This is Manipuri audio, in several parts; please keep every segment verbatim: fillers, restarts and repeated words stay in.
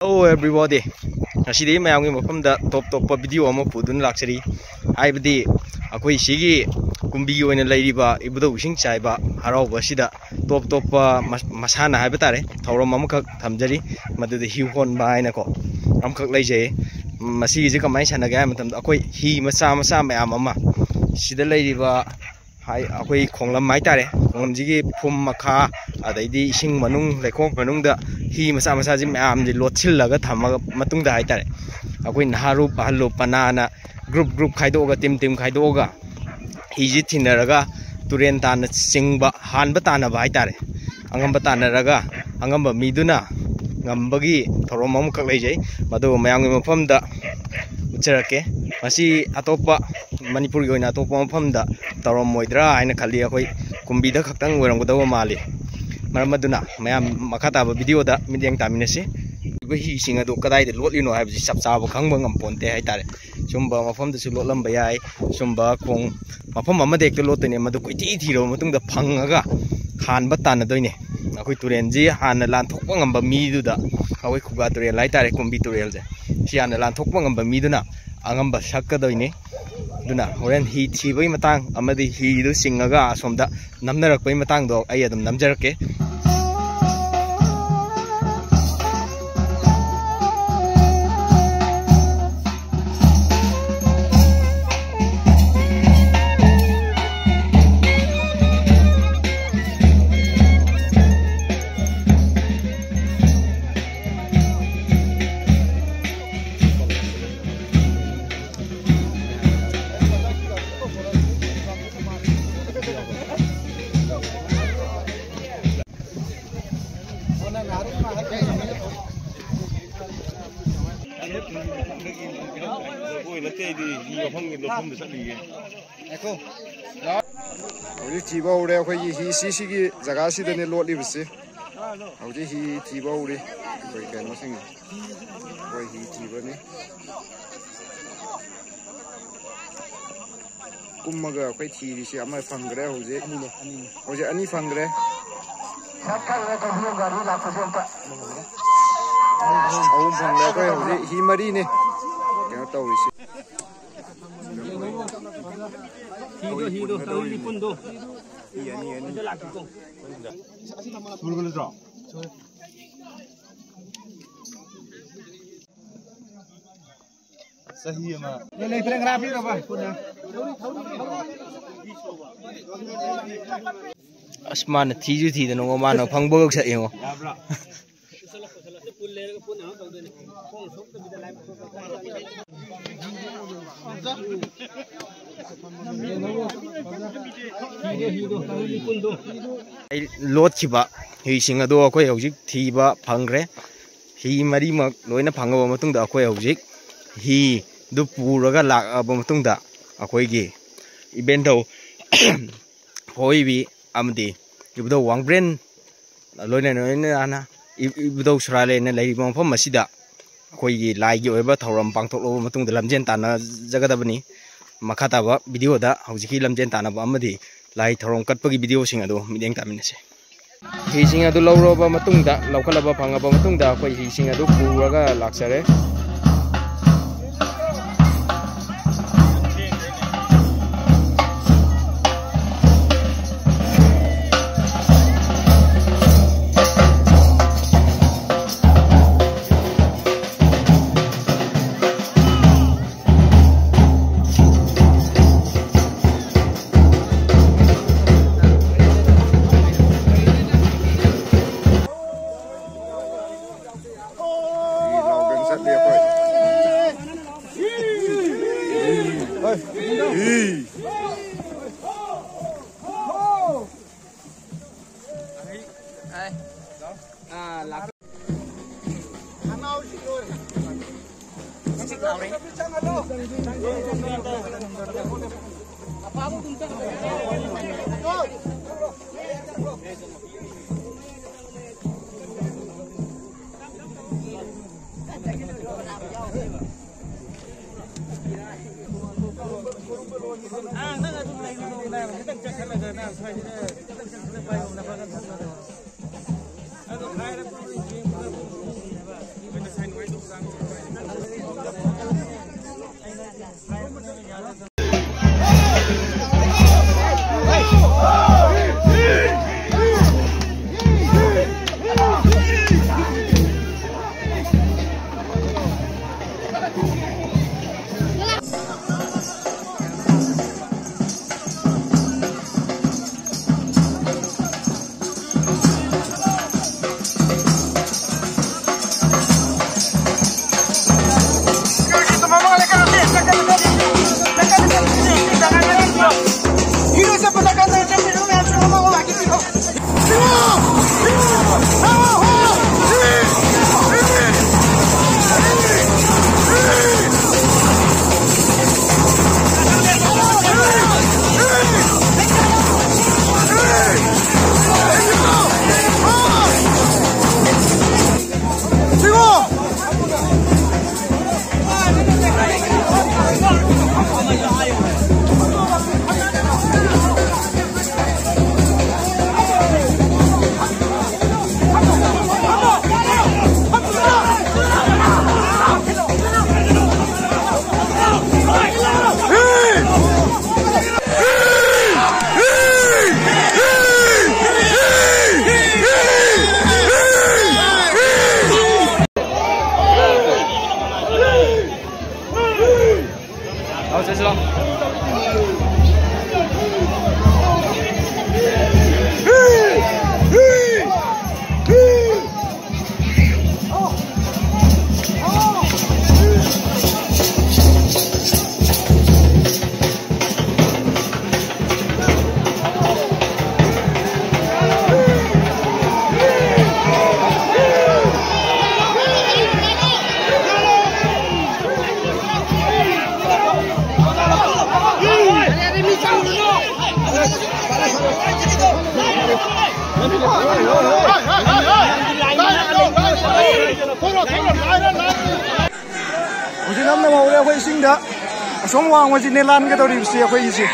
Hello everybody, ꯉꯁꯤꯗꯤ ꯃꯌꯥꯝꯒꯤ ꯃꯐꯝꯗ ꯇꯣꯞ ꯇꯣꯞꯄ ꯚꯤꯗꯤꯑꯣ ꯑꯃ ꯄꯨꯗꯨꯅ ꯂꯥꯛꯆꯔꯤ꯫ ꯍꯥꯏꯕꯗꯤ ꯑꯩꯈꯣꯏ ꯁꯤꯒꯤ ꯀꯨꯝꯕꯤꯒꯤ ꯑꯣꯏꯅ ꯂꯩꯔꯤꯕ ꯏꯕꯨꯙꯧ ꯏꯁꯤꯡ ꯆꯥꯏꯕ ꯍꯔꯥꯎꯕ ꯑꯁꯤꯗ ꯇꯣꯞ ꯇꯣꯞꯄ ꯃꯁꯥꯟꯅ ꯍꯥꯏꯕ ꯇꯥꯔꯦ, ꯊꯧꯔꯝ ꯑꯃꯈꯛ ꯊꯝꯖꯔꯤ꯫ ꯃꯗꯨꯗ ꯍꯤ ꯍꯣꯟꯕ ꯍꯥꯏꯅꯀꯣ ꯑꯃꯈꯛ ꯂꯩꯖꯩ꯫ ꯃꯁꯤꯒꯤꯁꯦ ꯀꯃꯥꯏꯅ ꯁꯥꯟꯅꯒꯦ ꯍꯥꯏꯕ ꯃꯇꯝꯗ ꯑꯩꯈꯣꯏ ꯍꯤ ꯃꯆꯥ ꯃꯆꯥ ꯃꯌꯥꯝ ꯑꯃ ꯁꯤꯗ ꯂꯩꯔꯤꯕ ꯑꯩꯈꯣꯏ ꯈꯣꯡꯂꯝ ꯍꯥꯏꯇꯥꯔꯦ, ꯈꯣꯡꯂꯝꯁꯤꯒꯤ ꯐꯨꯝ ꯃꯈꯥ, ꯑꯗꯩꯗꯤ ꯏꯁꯤꯡ ꯃꯅꯨꯡ, ꯂꯩꯈꯣꯝ ꯃꯅꯨꯡꯗ ꯍꯤ ꯃꯆꯥ ꯃꯆꯥꯁꯤ ꯃꯌꯥꯝꯁꯤ ꯂꯣꯠꯁꯤꯜꯂꯒ ꯊꯝꯃ ꯃꯇꯨꯡꯗ ꯍꯥꯏꯇꯥꯔꯦ, ꯑꯩꯈꯣꯏ ꯅꯍꯥꯔꯨꯞ ꯑꯍꯜꯂꯨꯞ ꯄꯅꯥꯅ ꯒ꯭ꯔꯨꯞ ꯒ꯭ꯔꯨꯞ ꯈꯥꯏꯗꯣꯛꯑꯒ, ꯇꯤꯝ ꯇꯤꯝ ꯈꯥꯏꯗꯣꯛꯑꯒ ꯍꯤꯁꯤ ꯊꯤꯟꯅꯔꯒ ꯇꯨꯔꯦꯟ ꯇꯥꯟꯅ ꯆꯤꯡꯕ, ꯍꯥꯟꯕ ꯇꯥꯟꯅꯕ ꯍꯥꯏꯇꯥꯔꯦ꯫ ꯑꯉꯝꯕ ꯇꯥꯟꯅꯔꯒ ꯑꯉꯝꯕ ꯃꯤꯗꯨꯅ ꯉꯝꯕꯒꯤ ꯊꯧꯔꯝ ꯑꯃꯈꯛ ꯂꯩꯖꯩ꯫ ꯃꯗꯨ ꯃꯌꯥꯝꯒꯤ ꯃꯐꯝꯗ ꯎꯠꯆꯔꯛꯀꯦ꯫ ꯃꯁꯤ ꯑꯇꯣꯞꯄ, ꯃꯅꯤꯄꯨꯔꯒꯤ ꯑꯣꯏꯅ ꯑꯇꯣꯞꯄ ꯃꯐꯝꯗ ꯇꯧꯔꯝꯃꯣꯏꯗ꯭ꯔꯥ ꯍꯥꯏꯅ ꯈꯜꯂꯤ꯫ ꯑꯩꯈꯣꯏ ꯀꯨꯝꯕꯤꯗ ꯈꯛꯇꯪ ꯑꯣꯏꯔꯝꯒꯗꯧꯕ ꯃꯥꯜꯂꯤ꯫ ꯃꯔꯝ ꯑꯗꯨꯅ ꯃꯌꯥꯝ ꯃꯈꯥ ꯇꯥꯕ ꯚꯤꯗꯤꯑꯣꯗ ꯃꯤꯠꯌꯦꯡ ꯇꯥꯃꯤꯟꯅꯁꯤ꯫ ꯍꯤꯁꯤꯡ ꯑꯗꯨ ꯀꯗꯥꯏꯗ ꯂꯣꯠꯂꯤꯅꯣ ꯍꯥꯏꯕꯁꯤ ꯆꯞ ꯆꯥꯕ ꯈꯪꯕ ꯉꯝꯄꯣꯟꯇꯦ ꯍꯥꯏꯇꯥꯔꯦ꯫ ꯁꯨꯝꯕ ꯃꯐꯝꯗꯁꯨ ꯂꯣꯠꯂꯝꯕ ꯌꯥꯏ꯫ ꯁꯨꯝꯕ ꯈꯣꯡ ꯃꯐꯝ ꯑꯃꯗ ꯍꯦꯛꯇ ꯂꯣꯠꯇꯣꯏꯅꯦ꯫ ꯃꯗꯨ ꯀꯣꯏꯊꯤ ꯊꯤꯔꯕ ꯃꯇꯨꯡꯗ ꯐꯪꯉꯒ ꯍꯥꯟꯕ ꯇꯥꯟꯅꯗꯣꯏꯅꯦ꯫ ꯑꯩꯈꯣꯏ ꯇꯨꯔꯦꯟꯁꯤ ꯍꯥꯟꯅ ꯂꯥꯟꯊꯣꯛꯄ ꯉꯝꯕ ꯃꯤꯗꯨꯗ, ꯑꯩꯈꯣꯏ ꯈꯨꯒꯥ ꯇꯨꯔꯦꯜ ꯍꯥꯏꯇꯥꯔꯦ, ꯀꯨꯝꯕꯤ ꯇꯨꯔꯦꯜꯁꯦ, ꯁꯤ ꯍꯥꯟꯅ ꯂꯥꯟꯊꯣꯛꯄ ꯉꯝꯕ ꯃꯤꯗꯨꯅ ꯑꯉꯝꯕ ꯁꯛꯀꯗꯣꯏꯅꯤ꯫ ꯑꯗꯨꯅ ꯍꯣꯔꯦꯟ ꯍꯤ ꯊꯤꯕꯒꯤ ꯃꯇꯥꯡ ꯑꯃꯗꯤ ꯍꯤꯗꯨ ꯆꯤꯡꯉꯒ ꯑꯁꯣꯝꯗ ꯅꯝꯅꯔꯛꯄꯒꯤ ꯃꯇꯥꯡꯗꯣ ꯑꯩ ꯑꯗꯨꯝ ꯅꯝꯖꯔꯛꯀꯦ꯫ ꯍꯧꯖꯤꯛ ꯊꯤꯕ ꯍꯧꯔꯦ꯫ ꯑꯩꯈꯣꯏꯒꯤ ꯍꯤꯁꯤ ꯁꯤꯒꯤ ꯖꯒꯥꯁꯤꯗꯅꯦ ꯂꯣꯠꯂꯤꯕꯁꯤ꯫ ꯍꯧꯖꯤꯛ ꯍꯤ ꯊꯤꯕ ꯍꯧꯔꯤ ꯑꯩꯈꯣꯏ ꯀꯩꯅꯣꯁꯤꯡꯅ꯫ ꯑꯩꯈꯣꯏ ꯍꯤ ꯊꯤꯕꯅꯤ꯫ ꯀꯨꯝꯃꯒ ꯑꯩꯈꯣꯏ ꯊꯤꯔꯤꯁꯤ ꯑꯃ ꯐꯪꯈ꯭ꯔꯦ ꯍꯧꯖꯤꯛ꯫ ꯍꯧꯖꯤꯛ ꯑꯅꯤ ꯐꯪꯈ꯭ꯔꯦ꯫ ꯆꯠꯈ꯭ꯔꯦ ꯀꯩꯕꯤꯌꯣ ꯒꯥꯔꯤ ꯂꯥꯛꯄꯁꯦ ꯑꯝꯇ꯫ ꯑꯍꯨꯝ ꯐꯪꯂꯦ꯫ ꯑꯩꯈꯣꯏ ꯍꯧꯖꯤꯛ ꯍꯤ ꯃꯔꯤꯅꯦ ꯀꯩꯅꯣ ꯇꯧꯔꯤꯁꯦ꯫ ꯍꯤꯗꯣ, ꯍꯤꯗꯣ, ꯇꯧꯔꯤ ꯄꯨꯟꯗꯣ꯫ ꯍꯤ ꯑꯅꯤ, ꯑꯅꯤ꯫ ꯁꯨꯔꯕ ꯅꯠꯇ꯭ꯔꯣ? ꯆꯍꯤ ꯑꯃ꯫ ꯑꯁ, ꯃꯥꯅ ꯊꯤꯁꯨ ꯊꯤꯗꯅꯉꯣ, ꯃꯥꯅ ꯐꯪꯕꯒ ꯁꯛ ꯌꯦꯡꯉꯣ꯫ ꯑꯩ ꯂꯣꯠꯈꯤꯕ ꯍꯤꯁꯤꯡ ꯑꯗꯣ ꯑꯩꯈꯣꯏ ꯍꯧꯖꯤꯛ ꯊꯤꯕ ꯐꯪꯈ꯭ꯔꯦ꯫ ꯍꯤ ꯃꯔꯤꯃꯛ ꯂꯣꯏꯅ ꯐꯪꯉꯕ ꯃꯇꯨꯡꯗ ꯑꯩꯈꯣꯏ ꯍꯧꯖꯤꯛ ꯍꯤꯗꯨ ꯄꯨꯔꯒ ꯂꯥꯛꯑꯕ ꯃꯇꯨꯡꯗ ꯑꯩꯈꯣꯏꯒꯤ ꯏꯕꯦꯟꯊꯧ ꯍꯣꯏꯕꯤ ꯑꯃꯗꯤ ꯏꯕꯨꯙꯧ ꯋꯥꯡꯕ꯭ꯔꯦꯟ ꯂꯣꯏꯅ ꯂꯣꯏꯅꯅ ꯏ-, ꯏꯕꯨꯙꯧ ꯁꯨꯔꯥꯂꯦꯟꯅ ꯂꯩꯔꯤꯕ ꯃꯐꯝ ꯑꯁꯤꯗ ꯑꯩꯈꯣꯏꯒꯤ ꯂꯥꯏꯒꯤ ꯑꯣꯏꯕ ꯊꯧꯔꯝ ꯄꯥꯡꯊꯣꯛꯂꯕ ꯃꯇꯨꯡꯗ ꯂꯝꯖꯦꯟ ꯇꯥꯟꯅꯖꯒꯗꯕꯅꯤ꯫ ꯃꯈꯥ ꯇꯥꯕ ꯚꯤꯗꯤꯑꯣꯗ ꯍꯧꯖꯤꯛꯀꯤ ꯂꯝꯖꯦꯟ ꯇꯥꯟꯅꯕ ꯑꯃꯗꯤ ꯂꯥꯏ ꯊꯧꯔꯝ ꯀꯠꯄꯒꯤ ꯚꯤꯗꯤꯑꯣꯁꯤꯡ ꯑꯗꯨ ꯃꯤꯠꯌꯦꯡ ꯇꯥꯃꯤꯟꯅꯁꯤ꯫ ꯍꯤꯁꯤꯡ ꯑꯗꯨ ꯂꯧꯔꯕ ꯃꯇꯨꯡꯗ, ꯂꯧꯈꯠꯂꯕ ꯐꯪꯉꯕ ꯃꯇꯨꯡꯗ ꯑꯩꯈꯣꯏ ꯍꯤꯁꯤꯡ ꯑꯗꯨ ꯄꯨꯔꯒ ꯂꯥꯛꯆꯔꯦ꯫ ꯍꯧꯖꯤꯛ ꯅꯝꯅꯕ ꯍꯧꯔꯦ ꯑꯩꯈꯣꯏ ꯏꯁꯤꯡꯗ꯫ ꯑꯁꯣꯝ ꯋꯥꯡꯃꯁꯤꯅꯦ ꯂꯥꯟꯒꯗꯧꯔꯤꯕꯁꯤ ꯑꯩꯈꯣꯏꯒꯤꯁꯤ꯫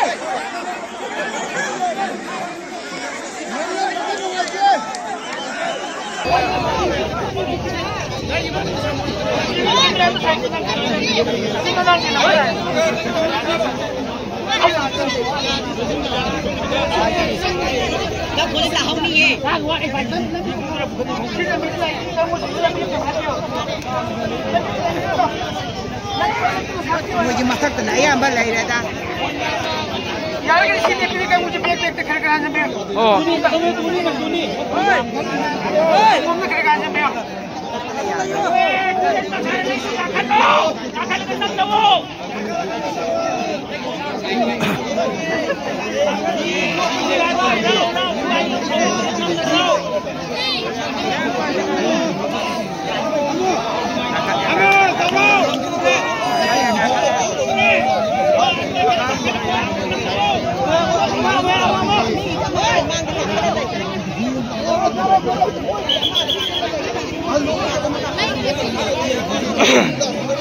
ꯃꯣꯏꯒꯤ ꯃꯊꯛꯇꯅ ꯑꯌꯥꯝꯕ ꯂꯩꯔꯦꯗ꯫ ꯌꯥꯔꯒꯗꯤ ꯁꯤ ꯂꯦꯞꯄꯤꯔꯤ ꯀꯥꯡꯕꯨꯁꯦ ꯕꯦꯛ ꯕꯦꯛꯇ ꯈꯔ ꯈꯔ ꯍꯟꯖꯟꯕꯤꯌꯨ꯫ ꯑꯣ꯫ ꯁꯣꯝꯗ ꯈꯔ ꯈꯔ ꯍꯟꯖꯟꯕꯤꯌꯨ꯫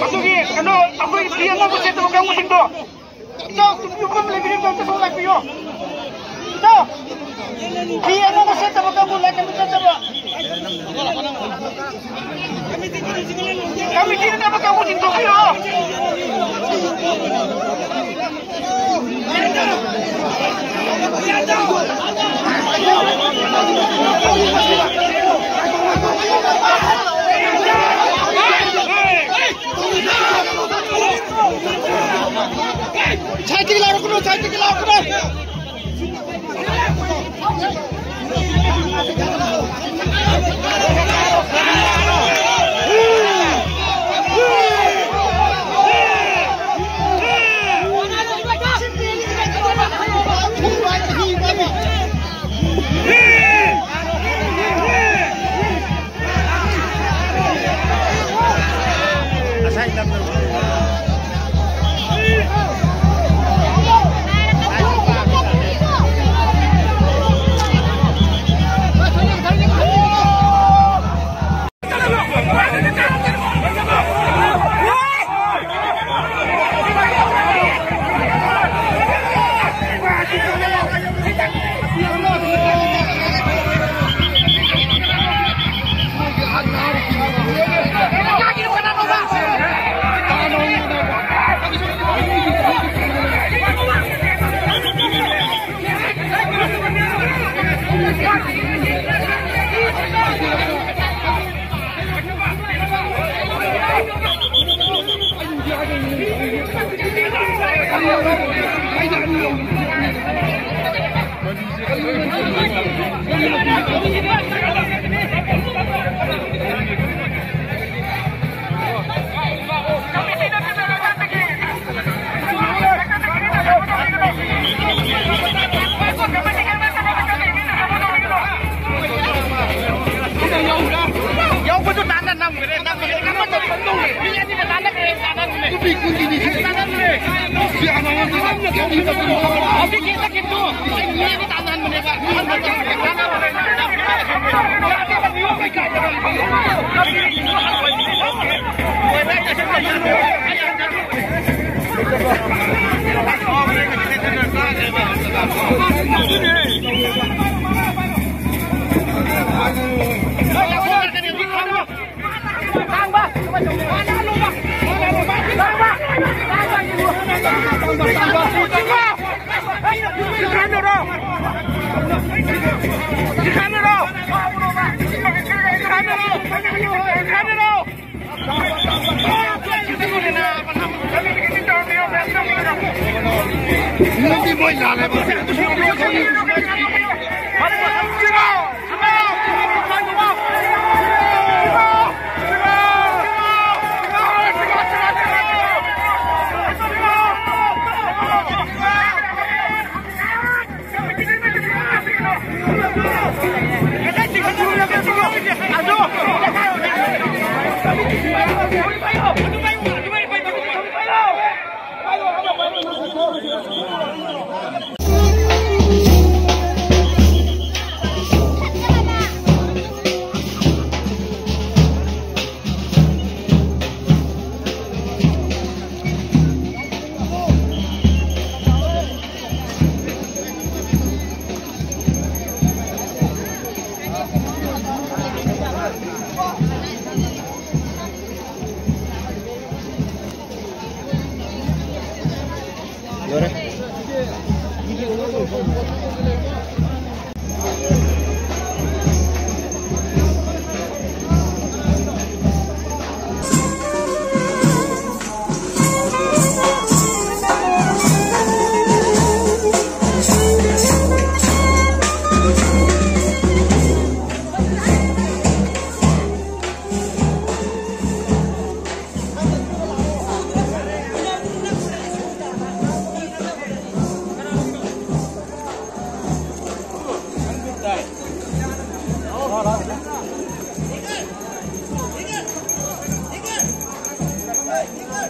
ꯑꯗꯨꯒꯤ ꯀꯩꯅꯣ, ꯑꯩꯈꯣꯏ ꯐꯤ ꯑꯉꯧꯕ ꯁꯦꯠꯇꯕ ꯀꯥꯡꯕꯨꯁꯤꯡꯗꯣ, ꯏꯆꯥꯎ ꯇꯨꯄꯤ ꯎꯞꯄ ꯑꯃ ꯂꯩꯕꯤꯔꯤꯕꯗꯣ ꯑꯝꯇ ꯁꯣꯝ ꯂꯥꯛꯄꯤꯌꯣ꯫ ꯏꯆꯥꯎ, ꯐꯤ ꯑꯉꯧꯕ ꯁꯦꯠꯇꯕ ꯀꯥꯡꯕꯨ ꯂꯥꯏ ꯀꯝꯃꯤꯇꯤ ꯆꯠꯇꯕ꯫ ꯀꯝꯃꯤꯇꯤꯗ ꯆꯠꯄ ꯀꯥꯡꯕꯨ ꯆꯤꯡꯊꯣꯛꯄꯤꯔꯛꯑꯣ꯫ ꯌꯧꯕꯗꯨ ꯇꯥꯟꯅ ꯅꯝꯈ꯭ꯔꯦ, ꯅꯝꯈ꯭ꯔꯦ, ꯅꯝꯈ꯭ꯔꯦ꯫ ꯃꯤ ꯑꯅꯤꯅ ꯇꯥꯟꯅꯈ꯭ꯔꯦ, ꯇꯥꯟꯅꯈ꯭ꯔꯦ꯫ ꯍꯧꯖꯤꯛꯀꯤ ꯆꯠꯈꯤꯕꯗꯨ ꯃꯤ ꯑꯅꯤ ꯇꯥꯟꯅꯍꯟꯕꯅꯦꯕ꯫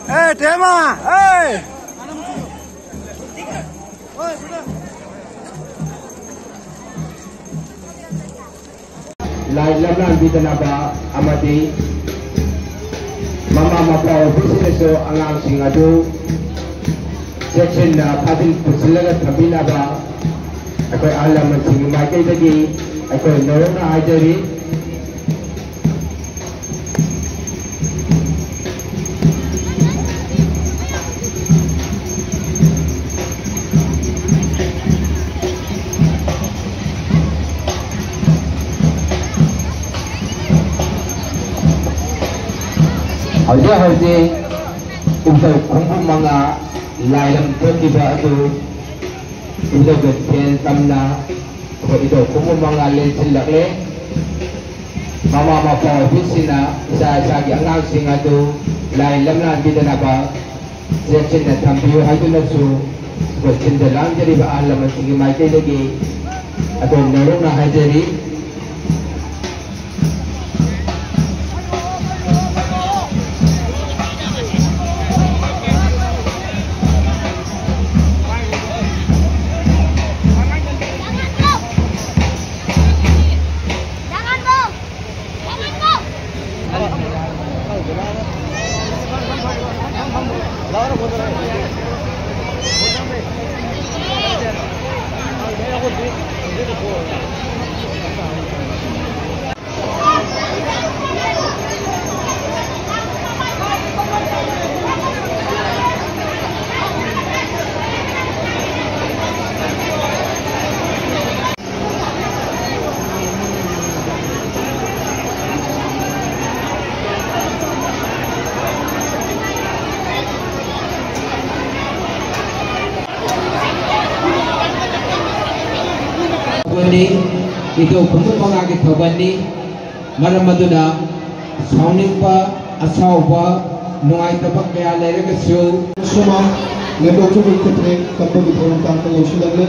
ꯑꯦ, ꯇꯦꯃꯥ! ꯑꯦ! ꯂꯥꯏ ꯂꯝꯂꯥꯟꯕꯤꯗꯅꯕ ꯑꯃꯗꯤ ꯃꯃꯥ ꯃꯄꯥ ꯑꯣꯏꯕꯁꯤꯡꯅꯁꯨ ꯑꯉꯥꯡꯁꯤꯡ ꯑꯗꯨ ꯆꯦꯛꯁꯤꯟꯅ ꯐꯥꯖꯤꯟ ꯄꯨꯁꯤꯜꯂꯒ ꯊꯝꯕꯤꯅꯕ ꯑꯩꯈꯣꯏ ꯑꯍꯜ ꯂꯃꯟꯁꯤꯡꯒꯤ ꯃꯥꯏꯀꯩꯗꯒꯤ ꯑꯩꯈꯣꯏ ꯅꯧꯔꯛꯅ ꯍꯥꯏꯖꯔꯤ꯫ ꯍꯧꯖꯤꯛ ꯍꯧꯖꯤꯛ ꯏꯕꯨꯙꯧ ꯈꯣꯡꯕꯨ ꯃꯉꯥ ꯂꯥꯏꯔꯝ ꯊꯣꯛꯈꯤꯕ ꯑꯗꯨ ꯏꯕꯨꯙꯧ ꯕꯦꯟꯇꯦꯟ ꯇꯝꯅ ꯑꯩꯈꯣꯏ ꯏꯙꯧ ꯈꯣꯡꯕꯨ ꯃꯉꯥ ꯂꯦꯟꯁꯤꯜꯂꯛꯂꯦ꯫ ꯃꯃꯥ ꯃꯄꯥ ꯑꯣꯏꯕꯤꯁꯤꯡꯅ ꯏꯆꯥ ꯏꯆꯥꯒꯤ ꯑꯉꯥꯡꯁꯤꯡ ꯑꯗꯨ ꯂꯥꯏ ꯂꯝꯂꯥꯟꯕꯤꯗꯅꯕ ꯆꯦꯛꯁꯤꯟꯅ ꯊꯝꯕꯤꯌꯨ ꯍꯥꯏꯗꯨꯅꯁꯨ ꯑꯩꯈꯣꯏ ꯊꯤꯟꯗ ꯂꯥꯡꯖꯔꯤꯕ ꯑꯍꯜ ꯂꯃꯟꯁꯤꯡꯒꯤ ꯃꯥꯏꯀꯩꯗꯒꯤ ꯑꯗꯣꯝ ꯅꯧꯔꯛꯅ ꯍꯥꯏꯖꯔꯤ꯫ ꯊꯧꯒꯜꯅꯤ, ꯏꯙꯧ ꯈꯣꯡꯕꯨ ꯃꯉꯥꯒꯤ ꯊꯧꯒꯜꯅꯤ꯫ ꯃꯔꯝ ꯑꯗꯨꯅ ꯁꯥꯎꯅꯤꯡꯕ, ꯑꯁꯥꯎꯕ, ꯅꯨꯡꯉꯥꯏꯇꯕ ꯀꯌꯥ ꯂꯩꯔꯒꯁꯨ ꯁꯨꯃꯥꯡ ꯂꯦꯞꯊꯣꯛꯆꯕꯒꯤ ꯈꯨꯠꯊꯦꯛ ꯀꯞꯄꯒꯤ ꯊꯧꯔꯝ ꯇꯥꯡꯀꯛ ꯂꯧꯁꯤꯜꯂꯛꯂꯦ꯫